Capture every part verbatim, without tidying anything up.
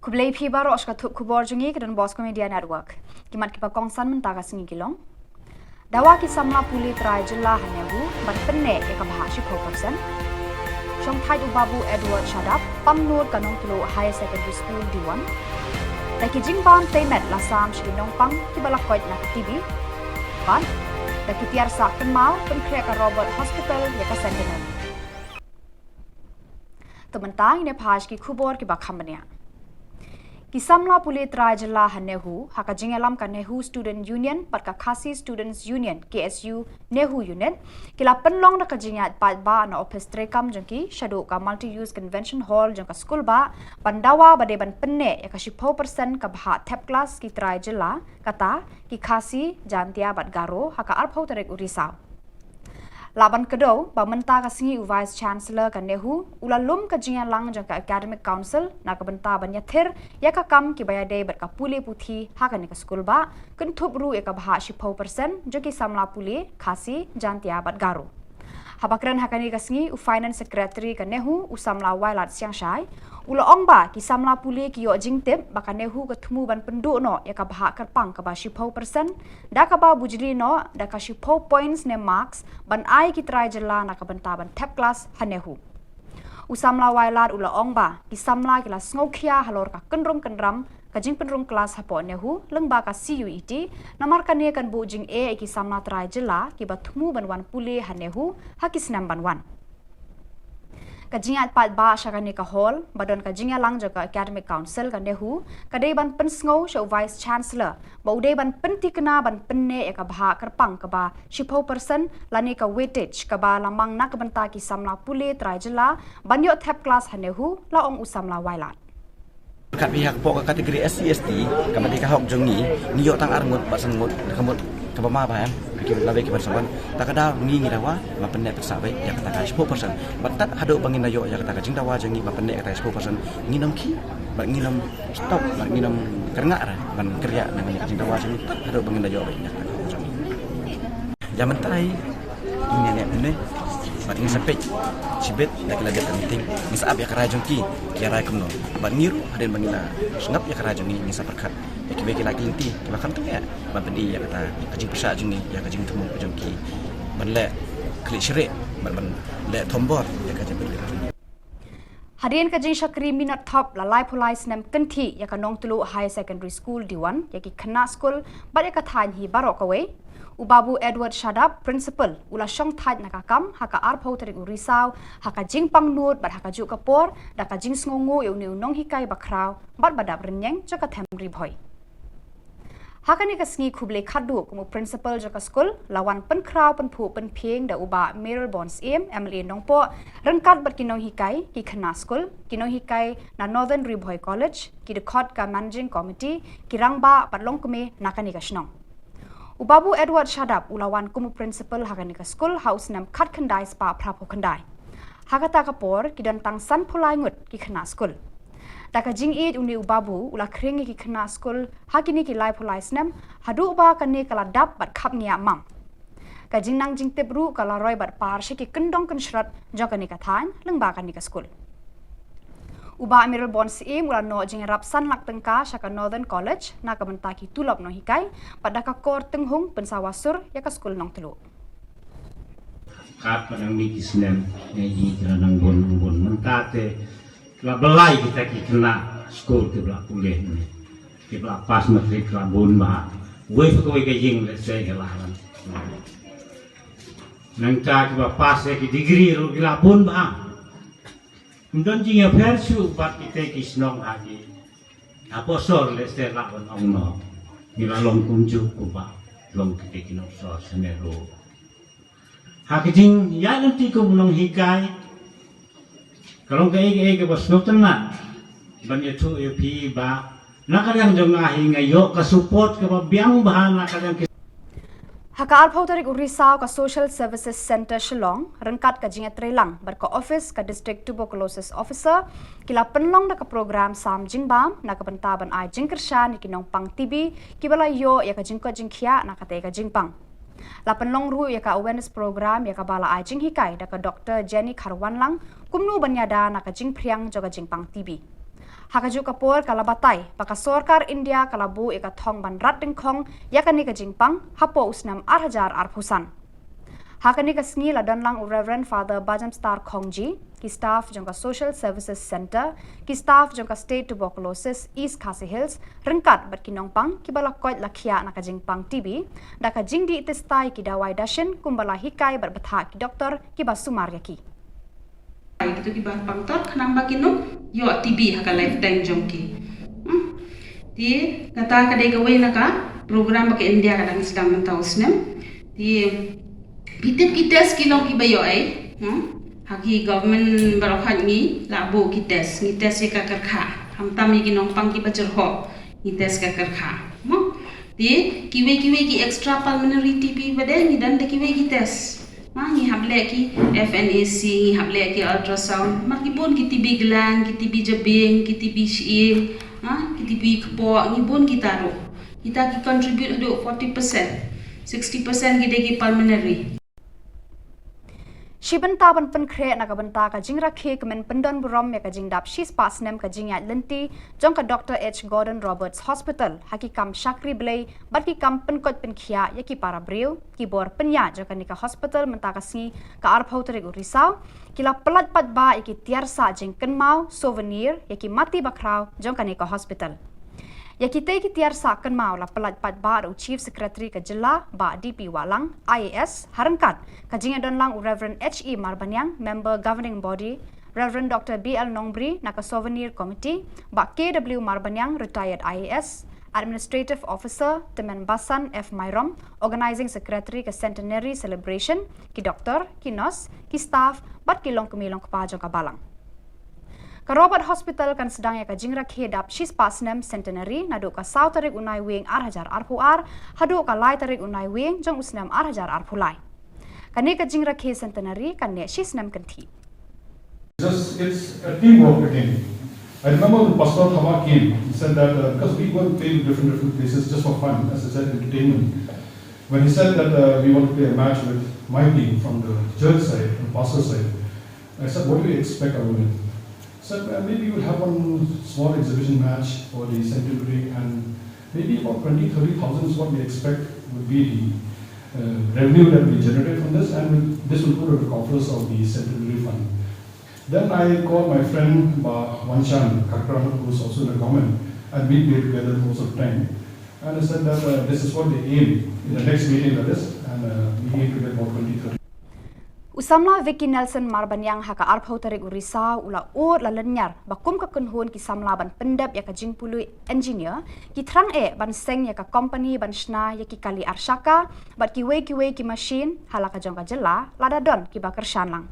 Khublei phi baroh sha ka thup khubor jong ngi ka Don Bosco Media Network. Ki mat kiba kongsan mynta ka sngi ki long: Dawa ki samla pule trai jylla ha NEHU ban pynneh ïa ka bhah shiphew percent. Shongthait u Babu Edward Shadap, pangnud ka Nongtluh Higher Secondary School D one. Da ki jingbam tei met la sam sha ki nongpang kiba la koit na ka T B. Bad da ki tiar sah kynmaw pynkhreh ka Robert Hospital ïa ka Centenary. To mynta ngin ïa phai sha ki khubor kiba kham bniah. Ki samla pule trai jylla ha NEHU, ha ka jingïalam ka NEHU Student Union bad ka Khasi Students Union, K S U NEHU Unit, ki la pynlong da ka jingïaid paidbah na ophis treikam jong ki shaduh ka Multi Use Convention Hall jong ka skulbah, ban dawa ba dei ban pynneh ïa ka shiphew percent ka bhah thep klas ki trai jylla, kata ki Khasi, Jaintia bad Garo, ha ka arphew tarik u Risaw. Lah ban kdew ba mynta ka sngi u Vice Chancellor ka NEHU u la lum ka jingïalang jong ka Academic Council na ka bynta ban ïathir ïa ka kam kiba ïadei bad ka pule puthi ha kane ka skulbah, kynthup ruh ïa ka bhah shiphew percent jong ki samla pule Khasi, Jaintia bad Garo. Haba kren ha kane ka sngi u Finance Secretary ka NEHU u samla Wailadsiangshai u la ong ba ki samla pule ki ïoh jingtip ba ka NEHU ka thmu ban pynduh noh ïa ka bhah kyrpang kaba shiphew percent da kaba bujli noh da ka shiphew points ne marks ban ai ki trai jylla na ka bynta ban thep klas ha NEHU. U samla Wailad u la ong ba ki samla ki la sngewkhia halor ka kynrum kynram ka jingpynrung klas hapoh NEHU lyngba ka C U E T, namar kane kan buh jingeh ïa ki samla trai jylla kiba thmu ban wan pule ha NEHU ha ki snem ban wan. Ka jingïaid paidbah sha kane ka hall ba don ka jingïalang jong ka Academic Council ka NEHU ka dei ban pynsngew sha u Vice Chancellor ba u dei ban pynthikna ban pynneh ïa ka bhah kyrpang kaba shiphew percent lane ka weightage kaba la mang na ka bynta ki samla pule trai jylla ban ïoh thep klas ha NEHU, la ong u samla Wailadsiangshai. Kat ïa ka pok ka kategori S C S T, ka mati ka hok jong ngi, ngi ïoh tang ar ngut bad san ngut, ka mut kaba ma ba em, ki la ba ki ban saban. Ta ka daw ngi ngi dawa ba pynneh pynsah beit ïa kata ka shiphew percent. Bad tad haduh ba ngin da ïoh ïa kata ka jingdawa jong ngi ba pynneh kata ka shiphew percent, ngin ym khih bad ngin ym stop bad ngin ym kyrngah re ban kyrïah na ka jingdawa jong ngi tad haduh ba ngin da ïoh beit ïa kata ka jong ngi. Ïa mynta hi ngin ïa neh mynne bad ngin sa peit shibit da ki la dep ka meeting, ngin sa ap ïa ka rai jong ki, ki ïa rai kumno. Bad ngi ruh hadien ba ngin la sngap ïa ka rai jong ngi, ngin sa pyrkhat ïa kiwei ki la ki lynti kiba kham tyngeh ban pyni ïa kata ka jingpyrshah jong ngi, ïa ka jingthmu ka jong ki ban leh khlieh shrieh bad ban leh thombor ïa ka jingpyrshah. Hadien ka jingshakri minot thop la laiphew lai snem kynthih ïa ka Nongtluh Higher Secondary School D one, ïa ki khynnah skul bad ïa ka thaiñ hi baroh kawei, u Babu Edward Shadap, Principal, u la shongthait na ka kam ha ka arphew tarik u Risaw ha ka jingpang nud bad ha kajuh ka por da ka jingsngewnguh ïa une u nonghikai bakhraw bad badap rynïeng jong ka Them Ri Bhoi. Ha kane ka sngi khublei khatduh kum u Principal jong ka skul, la wan pynkhraw pynphuh pynphieng da u Bah Mayralborn Syiem, M L A Nongpoh, ryngkat bad ki nonghikai, ki khynnah skul, ki nonghikai na Northern Ri Bhoi College, ki dkhot ka Managing Committee, ki rangbah bad longkmie na kane ka shnong. U Babu Edward Shadap u la wan kum u Principal ha kane ka skul ha u snem khatkhyndai spah phraphew khyndai. Ha kata ka por ki don tang sanphew lai ngut ki khynnah skul. Da ka jingïeit une u Babu u la khring ïa ki khynnah skul ha kine ki laiphew lai snem haduh ba kane ka la dap bad khapngiah mam. Ka jingnang jingtip ruh ka la roi bad par sha ki kyndong kynshrot jong kane ka thaiñ lyngba kane ka skul. U Bah Mayralborn Syiem u la noh jingïarap san lak tyngka sha ka Northern College na ka bynta ki tulop nonghikai bad da ka kor tynghung pynsawa sur ïa ka skul Nongtluh. Kat ba nang mih ki snem ngi ngi ki la nang bun nang bun mynta te la blai kita ki khynnah skul ki la pule ne ki la pass matric la bun bha. Wei pa kawei ka ïing lehse ki la lan. Nangta ki ba pass ïa ki degree ruh ki la bun bha. Ym don jingïapher shuh bad kita ki shnong ha ki. Hapoh sor lehse la ban ong noh. Ngi la long kumjuh kumba long kita ki nongshor sene ruh. Ha ka jingïaid lynti kum u nonghikai ka long kaei kaei kaba sngewtynnat ban ïathuh ïa phi ba na ka liang jong nga hi nga ïoh ka support kaba biang bha na ka liang ki. Ha ka arphew tarik u Risaw ka Social Services Centre Shillong ryngkat ka jingïatreilang bad ka office ka District Tuberculosis Officer ki la pynlong da ka program sam jingbam na ka bynta ban ai jingkyrshan ïa ki nongpang T B kiba la ïoh ïa ka jingkoit jingkhiah na katei ka jingpang. La pynlong ruh ïa ka awareness program ïa kaba la ai jinghikai da ka Doktor Jenny Kharwanlang kumno ban ïada na ka jingphriang jong ka jingpang T B. Ha kajuh ka por ka la batai ba ka sorkar India ka la buh ïa ka thong ban rat dyngkhong ïa kane ka jingpang hapoh u snem ar hajar arphew san. Ha kane ka sngi la don lang u Reverend Father Bajamstar Khongji, ki staff jong ka Social Services Centre, ki staff jong ka State Tuberculosis East Khasi Hills, ryngkat bad ki nongpang kiba la koit la khiah na ka jingpang T B da ka jingdih tista ïa ki dawai dashin kumba la hikai bad bthah ki doktor kiba sumar ïa ki. Kito kiba pang tor khnang ba kin ym ïoh T B ha ka lifetime jong ki. Hmm. Te kata ka dei kawei na ka program ba ka India ka dang sdang mynta u snem. Te phi tip ki test ki long kiba ïoh ei. Hmm. Ha ki government baroh ngi la buh ki test, ngi test ïa ka kyrkha. Khamtam ïa ki nongpang kiba jyrhoh ngi test ka kyrkha. Hmm. Te kiwei kiwei ki extra pulmonary T B ba dei ngi don da kiwei ki test. Ma ngi hap leh ki F N A C, ngi hap leh ki ultrasound, ma ki bun ki T B gland, ki T B jabieng, ki T B shyieng, ma ki T B kpoh, ngi bun kita ruh. Kita ki contribute haduh forty percent, sixty percent ki dei ki pulmonary. Shi bynta ban pynkhreh na ka bynta ka jingrakhe kmen pyndon burom ïa ka jingdap shispah snem ka jingïaid lynti jong ka Doctor H Gordon Roberts Hospital ha ki kam shakri blei bad ki kam pynkoit pynkhiah ïa ki para briew, ki bor pynïaid jong kane ka hospital mynta ka sngi ka arphew tarik u Risaw ki la pyllait paidbah ïa ki tiar sah jingkynmaw, souvenir, ïa ki mati bakhraw jong kane ka hospital. Ïa kitei ki tiar sah kynmaw la pyllait paidbah da u Chief Secretary ka jylla Bah D P Wahlang, I A S, ha ryngkat ka jingïadon lang u Reverend H E Marbaniang, Member Governing Body, Reverend Doctor B L Nongbri na ka Souvenir Committee, Bah K W Marbaniang, Retired I A S, Administrative Officer, Tymmen Basan F Myrom, Organizing Secretary ka Centenary Celebration, ki doktor, ki nurse, ki staff bad ki longkmie longkpa jong ka balang. Ka Robert Hospital kan sdang ïa ka jingrakhe dap shispah snem Centenary naduh ka saw tarik u Naiwieng ar hajar arphew ar haduh ka lai tarik u Naiwieng jong u snem ar hajar arphew lai. Kane ka jingrakhe Centenary kan neh shi snem kynthih. Just, it's a teamwork again. I remember when Pastor Thama came, he said that uh, because we go and play to different different places just for fun, as I said, entertainment. When he said that uh, we want to play a match with my team from the church side, from pastor side, I said, "What do you expect out of it?" He said, "Uh, maybe we'll have one small exhibition match for the centenary, and maybe about twenty, thirty thousand is what we expect would be the uh, revenue that we generate from this, and this will go to the coffers of the centenary fund." Then I called my friend Bah Wanchan Kakran, who is also in the government, and we played together most of the time. And I said that uh, this is what they aim in the next meeting, that is, and uh, we aim to get about twenty, thirty. U samla Vicky Nelson Marbaniang ha ka arphew tarik u Risaw u la ud la lynñiar ba kum ka kynhun ki samla ban pyndep ïa ka jingpule engineer ki thrang eh ban seng ïa ka company ban shna ïa ki kali arshaka bad kiwei kiwei ki machine ha la ka jong ka jylla lada don kiba kyrshan lang.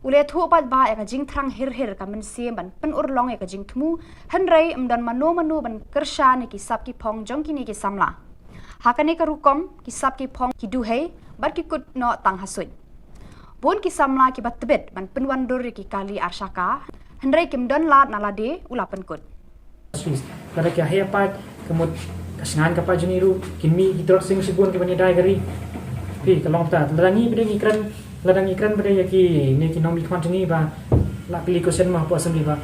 U la ïathuh paidbah ïa ka jingthrang hir hir ka mynsiem ban pynurlong ïa ka jingthmu, hynrei ym don mano mano ban kyrshan ïa ki sap ki phong jong kine ki samla. Ha kane ka rukom ki sap ki phong ki duhei bad ki kut noh tang ha suiñ. Bun ki samla kiba tbit ban pynwandur ïa ki kali arshaka, hynrei kim don lad na lade u la pynkut. Lada ki heh pat ka mut ka sngan ka pat jong ngi ruh kin mih ki trot sing shibun kiba ngi dai ka ri. Phi ka long ta lada ngi bad ngi kren lada ngi kren bad ïa ki ne ki nongmihkhmat jong ngi ba la kylli question ma hapoh assembly ba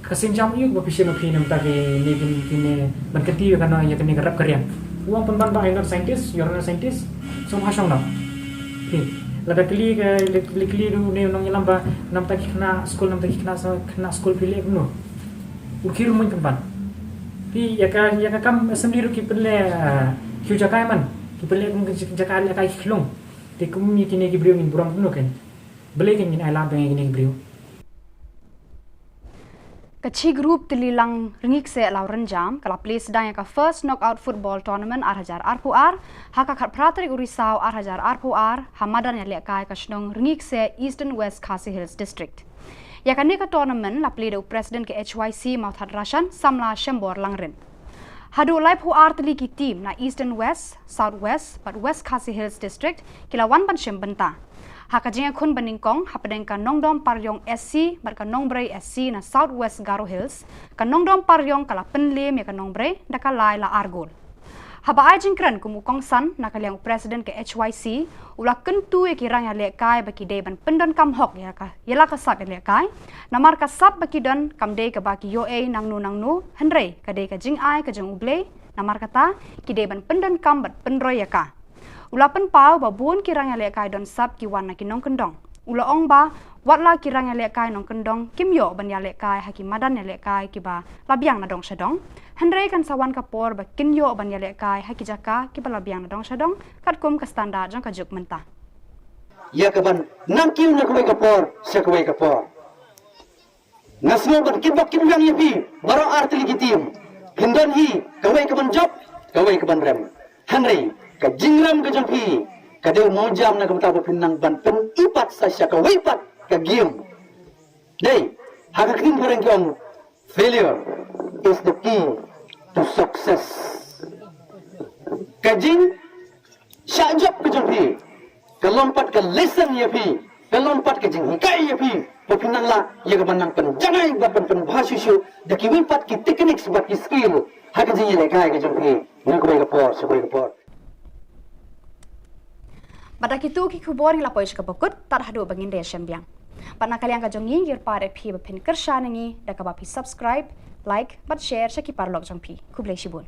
ka sienjam ïa ba phi shem ma phi namta ki ne ki ne ban kynti ïa kano ïa kane ka rep ka riang. U ong pynban ba I'm not scientist, you're not scientist. So ha shong no. Phi lada kylli ka kylli kylli ruh ne nongïalam ba namta ki khynnah skul namta ki khynnah skul phi leh kumno. U khie ruh mon pynban. Phi ïa ka ïa ka kam assembly ruh ki pynleh ki u jaka man ki pynleh kum ki jaka leh kai ki khlung. Te kum ïa kine ki briew ngin burom kumno kein. Balei kein ngin ai lad ba ngi kine ki briew. Ka Chi Group Tylli Lang Rngiew Kseh Lawrynjam ka la plie sdang ïa ka First Knockout Football Tournament ar hajar arphew ar ha ka khatphra tarik u Risaw ar hajar arphew ar ha madan ïalehkai ka shnong Rngiew Kseh, Eastern West Khasi Hills District. Ïa kane ka tournament la plie da u President ka H Y C Mawthadraishan, Samla Shembor Langrin. Haduh laiphew ar tylli ki team na Eastern West, South West bad West Khasi Hills District ki la wan ban shim bynta. Ha ka jingïakhun banyngkong hapdeng ka Nongdom Pariong S C bad ka Nongbrei S C na South West Garo Hills, ka Nongdom Pariong ka la pynliem ïa ka Nongbrei da ka lai la ar gol. Haba ai jingkren kum u kongsan na ka liang u president ka H Y C, u la kyntu ïa ki rangïalehkai ba ki dei ban pyndonkam hok ïa ka, ïa la ka sap ïalehkai. Namar ka sap ba ki don kam dei kaba ki ïoh ei nangno nangno, hynrei ka dei ka jingai ka jong U Blei. Namar kata ki dei ban pyndonkam bad pynroi ïa ka. U la pynpaw ba bun ki rangïalehkai don sap ki wan na ki nongkyndong. U la ong ba wat la ki rangïalehkai nongkyndong kim ïoh ban ïalehkai ha ki madan ïalehkai kiba la biang na dong sha dong, hynrei kan sa wan ka por ba kin ïoh ban ïalehkai ha ki jaka kiba la biang na dong sha dong, katkum ka standard jong ka juk mynta. Ïa kaban nang kiew na kawei ka por sha kawei ka por. Nga sngew ba kin bok kin biang ïa phi baroh artylli ki team. Phin don hi kawei kaban jop, kawei kaban rem. Hynrei ka jingrem ka jong phi ka dei u nongjam na ka bynta ba phin nang ban pyni pat sa sha kawei pat ka game. Dei ha ka ktien phareng ki ong, failure is the key to success. Ka jing shah jop ka jong phi ka long pat ka lesson ïa phi, ka long pat ka jinghikai ïa phi ba phin nang lah ïa kaban nang pynjangai bad pyn pynbha shuh shuh da kiwei pat ki techniques bad ki skill ha ka jingïalehkai ka jong phi na kawei ka por sha kawei ka por. Bad da kito ki khubor ngi la poi sha kaba kut, tad haduh ba ngin da ïashem biang. Bad na ka liang ka jong ngi ngi kyrpad ïa phi ba phin kyrshan ïa ngi da kaba phi subscribe, like bad share sha ki paralok jong phi. Khublei shibun.